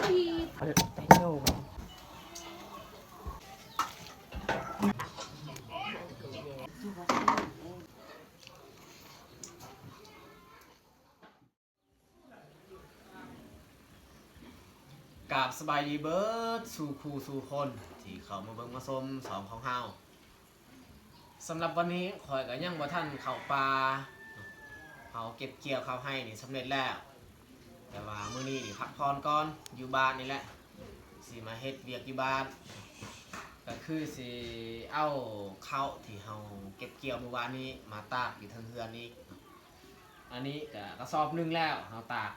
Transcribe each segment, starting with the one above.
ກາບສະບາຍດີເບີດສູ່ຄູ່ສູ່ຄົນທີ່ເຂົ້າມາເບິ່ງມາຊົມຊ່ອງຂອງເຮົາ. ສຳລັບວັນນີ້ຂ້ອຍກໍຍັງບໍ່ທັນເຂົ້າປ່າ. ເຮົາເກັບກ່ຽວເຂົ້າໄຮ່ນີ້ສຳເລັດແລ້ວ, ແຕ່ວ່າມື້ນີ້ນີ້ພັກຜ່ອນກ່ອນຢູ່ບ້ານນີ້ແຫຼະ, ຊິມາເຮັດວຽກຢູ່ບ້ານ. ກໍຄືຊິເອົາເຂົ້າທີ່ເຮົາເກັບກ່ຽວມື້ວານນີ້ມາຕາກຢູ່ເທິງເຮືອນອີກ. ອັນນີ້ກະກະສອບໜຶ່ງແລ້ວເຮົາຕາກ.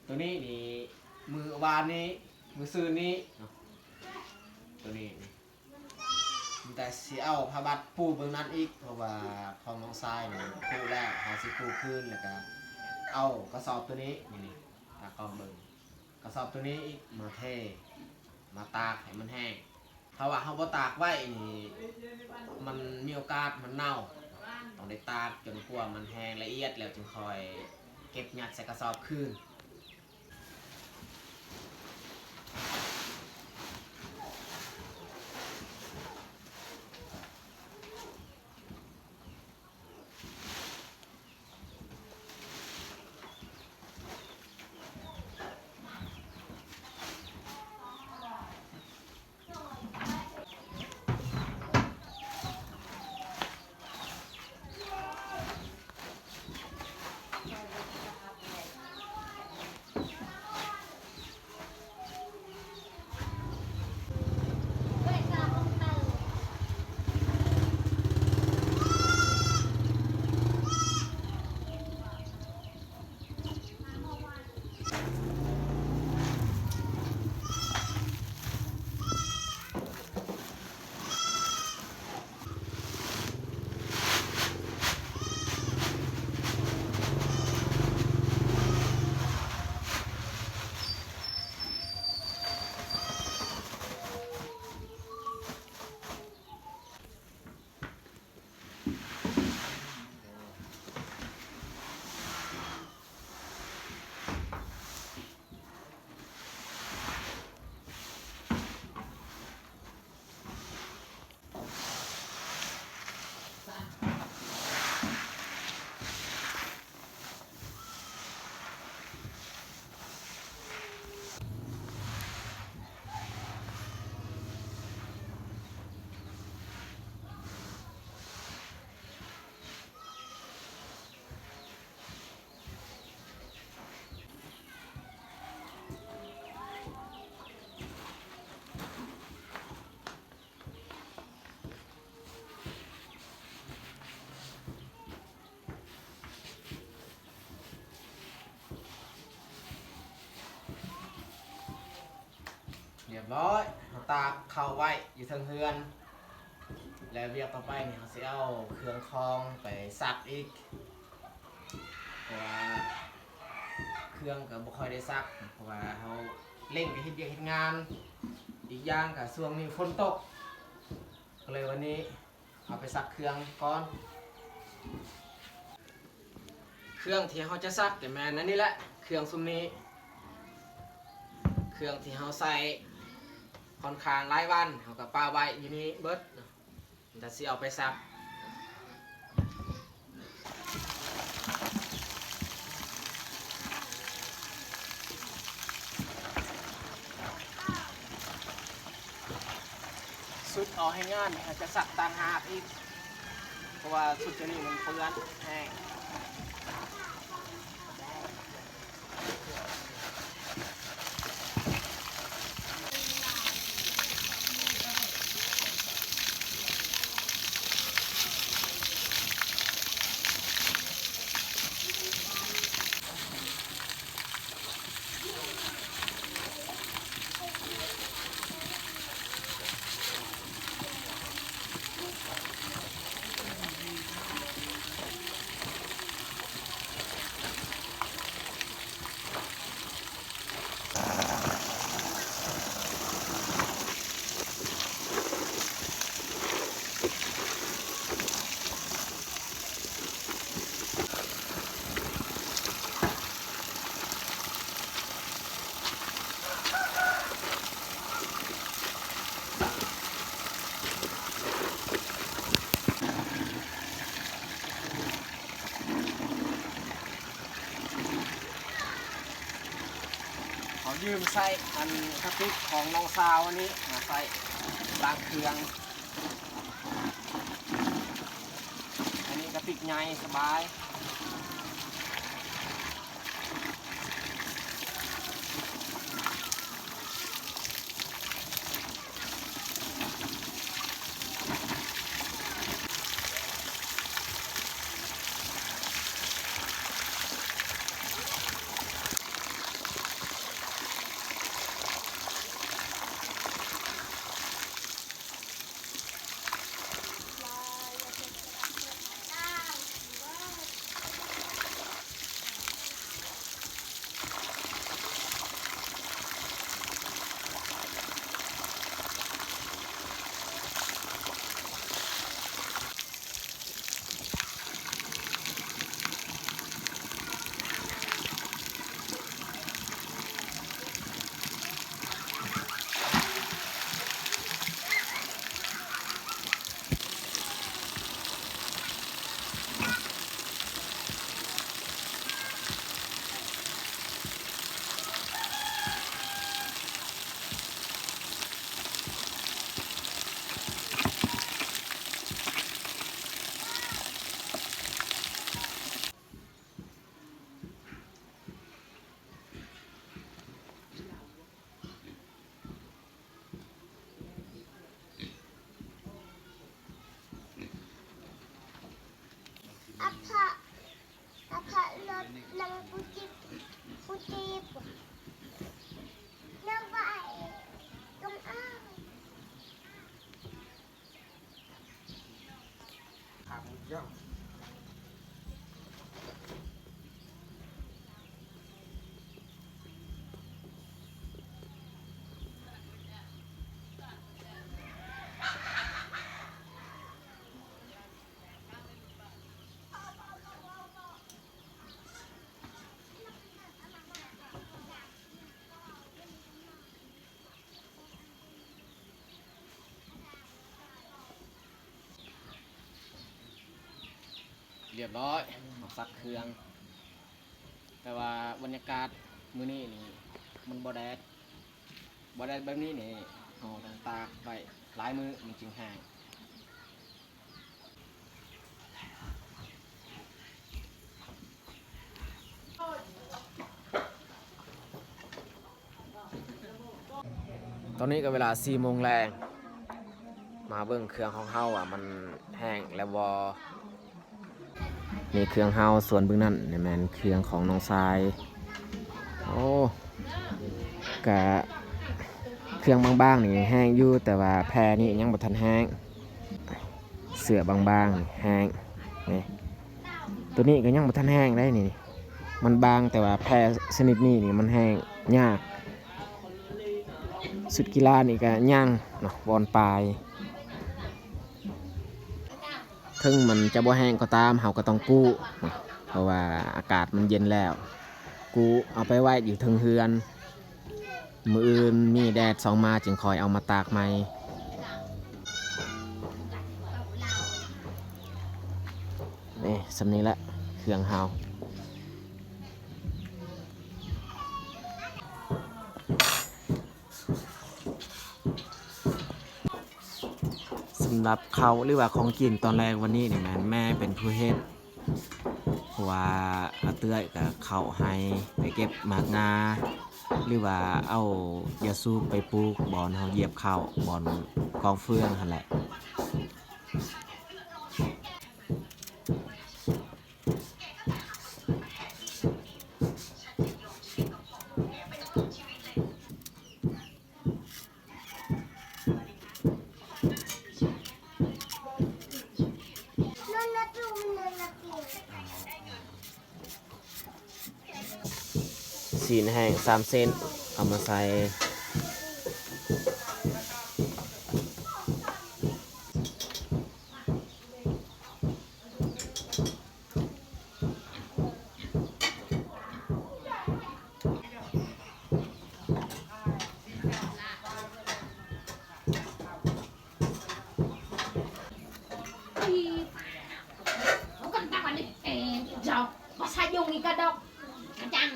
ໂຕນີ້ນີ້ມື້ວານນີ້ ມື້ຊືນນີ້ເນາະ, ໂຕນີ້ນີ້ມີແຕ່ຊິເອົາຜ້າບັດປູເບິ່ງນັ້ນອີກ, ເພາະວ່າຂອງນ້ອງຊາຍນີ້ປູແລ້ວ, ເຮົາຊິປູຄືນ ແລ້ວກະເອົາກະສອບໂຕນີ້ ນີ້ ນີ້ ຕາກ້ອງເບິ່ງ, ກະສອບໂຕນີ້ອີກມາເທ ມາຕາກໃຫ້ມັນແຫ້ງ. ຖ້າວ່າເຮົາບໍ່ຕາກໄວ້ນີ້ ມັນມີໂອກາດມັນເນົ່າ. ຕ້ອງໄດ້ຕາກຈົນກວ່າມັນແຫ້ງລະອຽດແລ້ວຈຶ່ງຄ່ອຍເກັບຍັດໃສ່ກະສອບຄືນ. ຮຽບຮ້ອຍ, ເຮົາຕາກເຂົ້າໄວ້ຢູ່ເທິງເຮືອນ ແລ້ວວຽກຕໍ່ໄປນີ້ເຮົາຊິເອົາເຄື່ອງຂອງໄປຊັກອີກ. ເພາະວ່າເຄື່ອງກໍບໍ່ຄ່ອຍໄດ້ຊັກ ເພາະວ່າເຮົາເລັ່ງໄປເຮັດວຽກເຮັດງານ, ອີກຢ່າງກໍຊ່ວງນີ້ຝົນຕົກ ກໍເລີຍວັນນີ້ເອົາໄປຊັກເຄື່ອງກ່ອນ. ເຄື່ອງທີ່ເຮົາຈະຊັກກໍແມ່ນອັນນີ້ແຫຼະ, ເຄື່ອງຊຸມນີ້ ເຄື່ອງທີ່ເຮົາໃຊ້ຄ່ອນຂ້າງຫຼາຍວັນ ເຮົາກໍປະໄວ້ຢູ່ນີ້ເບິດ. ແລ້ວຊິເອົາໄປຊັກ. ຊຸດເອົາໃຫ້ງາມ ເຮົາຈະຊັກຕ່າງຫາກອີກ ເພາະວ່າຊຸດຕົວນີ້ມັນເປື້ອນແຮງ. ເ ຢືມໃຊ້ອັນກະຕິກຂອງນ້ອງສາວອັນນີ້ມາໃຊ້ລ້າງເຄື່ອງ. ອັນນີ້ກະຕິກໃຫຍ່ສະບາຍ. ອະພະ ອະພະລົດນັງຜູ້ຈິບ ຜູ້ຈິບ ນະວາຍ ກຳອາງ. ຮຽບຮ້ອຍ ເຮົາຊັກເຄື່ອງ ແຕ່ວ່າບັນຍາກາດມື້ນີ້ນີ້ມັນບໍ່ແດດ ບໍ່ແດດແບບນີ້ນີ້ ເຮົາຕ້ອງຕາກໄວ້ຫຼາຍມື້ມັນຈຶ່ງແຫ້ງ. ຕອນນີ້ກໍເວລາສີ່ໂມງແລງ ມາເບິ່ງເຄື່ອງຂອງເຮົາວ່າມັນແຫ້ງແລ້ວບໍ່. ນີ້ເຄື່ອງເຮົາ ສ່ວນເບິ່ງນັ້ນນີ້ແມ່ນເຄື່ອງຂອງນ້ອງຊາຍ. ໂອ້ ກະເຄື່ອງບາງໆນີ້ແຫ້ງຢູ່ ແຕ່ວ່າແພນີ້ຍັງບໍ່ທັນແຫ້ງ. ເສື້ອບາງໆແຫ້ງນີ້ ໂຕນີ້ກໍຍັງບໍ່ທັນແຫ້ງໄດ໋ນີ້ ມັນບາງ ແຕ່ວ່າແພຊະນິດນີ້ນີ້ມັນແຫ້ງຍາກ. ຊຸດກິລານີ້ກໍຍັງເນາະ ວອນປາຍ ເຖິງມັນຈະບໍ່ແຫ້ງກໍຕາມ ເຮົາກໍຕ້ອງກູ້ເນາະ ເພາະວ່າອາກາດມັນເຢັນແລ້ວ ກູ້ເອົາໄປໄວ້ຢູ່ເທິງເຮືອນ. ມື້ອື່ນມີແດດສ່ອງມາຈຶ່ງຄ່ອຍເອົາມາຕາກໃໝ່. ນີ້ ສ່ຳນີ້ແຫຼະ ເຄື່ອງເຮົາ. ສຳລັບເຂົ້າ ຫຼືວ່າຂອງກິນຕອນແລງວັນນີ້ນີ້ແມ່ນແມ່ເປັນຜູ້ເຮັດ ເພາະວ່າອາເອື້ອຍກະເຂົ້າໄຮ່ໄປເກັບໝາກງາ ຫຼືວ່າເອົາຢາສູບໄປປູກບ່ອນເຮົາຢຽບເຂົ້າ ບ່ອນກອງເຟືອງຫັ້ນແຫຼະ. ຊີ້ນແຫ້ງສາມເສັ້ນ ເອົາມາໃສ່. ເອົາກັນຕັ້ງອັນນີ້ ເອີ ເຈົ້າ ພາສາຍຸງອີກກະດອກ ກະຈັງ.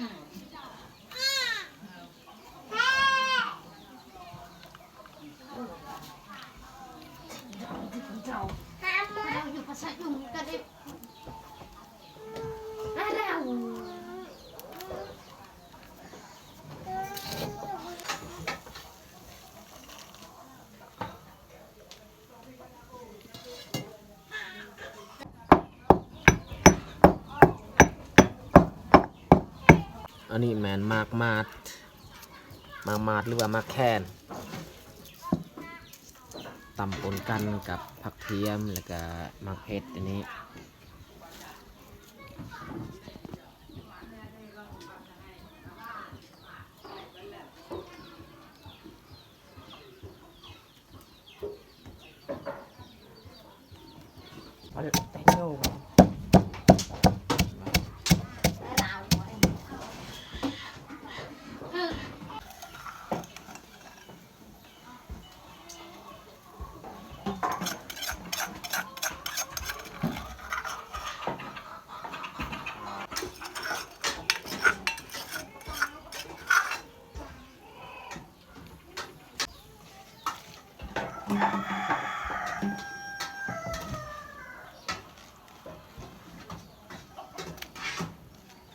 ອັນນີ້ແມ່ນໝາກມາດ ໝາກມາດ ຫຼືວ່າໝາກແຄນ ຕຳປົນກັນກັບຜັກທຽມ ແລ້ວກະໝາກເຜັດອັນນີ້.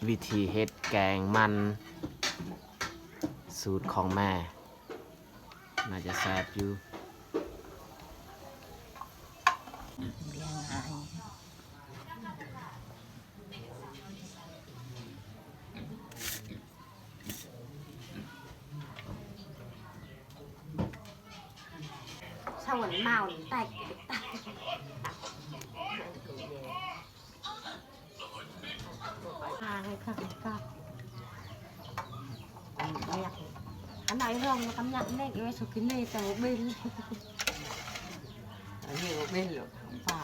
ວິທີເຮັດແກງມັນສູດຂອງແມ່ ໜ້າຈະແຊບຢູ່. ສະຫວັນເມົາແຕກ ຕາຍ ອັນໃດຮ້ອງກຳຍັດເນັກເອີຍ ສຸກິເນ ແຕ່ບໍ່ເປັນ ອັນນີ້ບໍ່ເປັນຫຼອກ ປ້າ.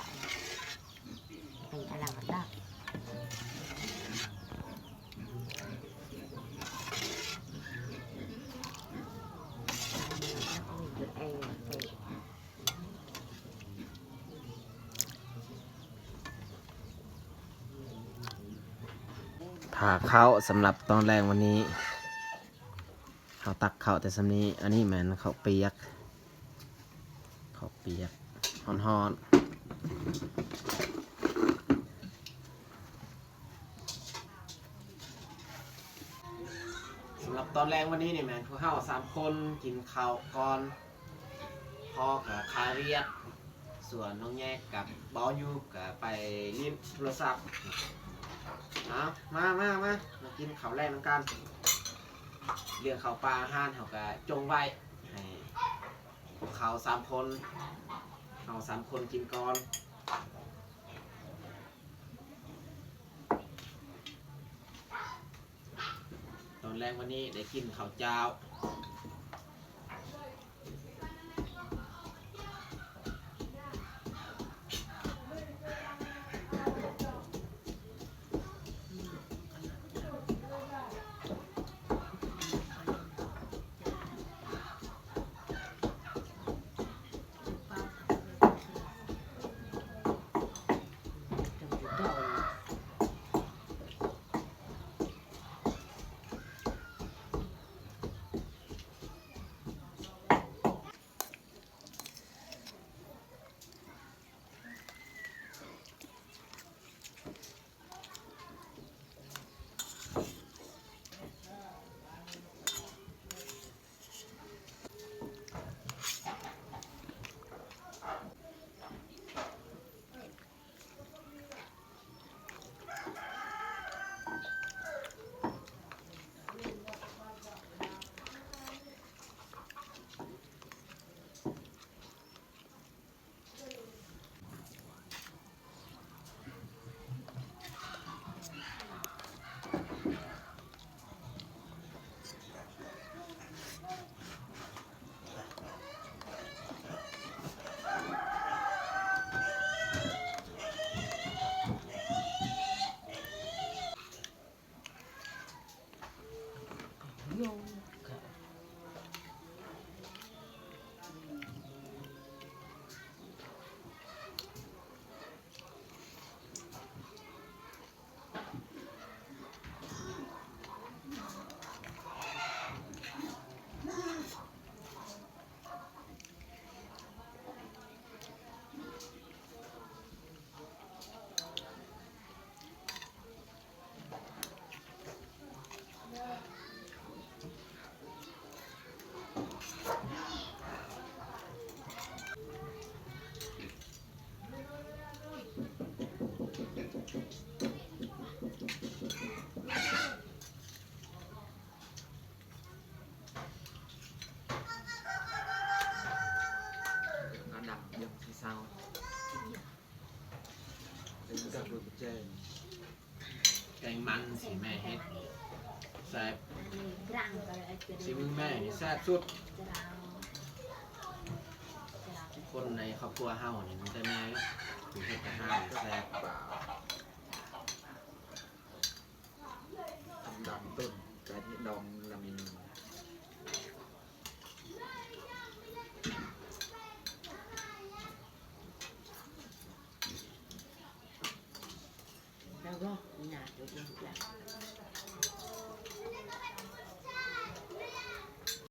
ຖ້າເຂົ້າສຳລັບຕອນແລງວັນນີ້ ເຮົາຕັກເຂົ້າແຕ່ສ່ຳນີ້. ອັນນີ້ແມ່ນເຂົ້າປຽກ ເຂົ້າປຽກຮ້ອນໆ. ສຳລັບຕອນແລງວັນນີ້ນີ້ແມ່ນພວກເຮົາສາມຄົນກິນເຂົ້າກ່ອນ ພໍ່ກໍຄາວຽກ ສ່ວນນ້ອງແຍກກັບເບົາຢູ່ກໍໄປຫຼິ້ນໂທລະສັບ. ເອົາ ມາ ມາ ມາ ມາກິນເຂົ້າແລງນຳກັນ. ເລື່ອງເຂົ້າປາອາຫານເຮົາກໍຈົ່ງໄວ້ໃຫ້ພວກເຂົາສາມຄົນ ເຮົາສາມຄົນກິນກ່ອນ. ຕອນແລງວັນນີ້ໄດ້ກິນເຂົ້າຈ້າວ. ງມັນທີ່ແມ່ເຮັດນີ້ແຊບ ສີມືແມ່ນີ້ແຊບສຸດ. ຄົນໃນຄອບຄົວເຮົານີ້ມີແຕ່ແມ່ເຮັດອາຫານແຊບ. ດຳຕົ້ນກະດອງລະມີ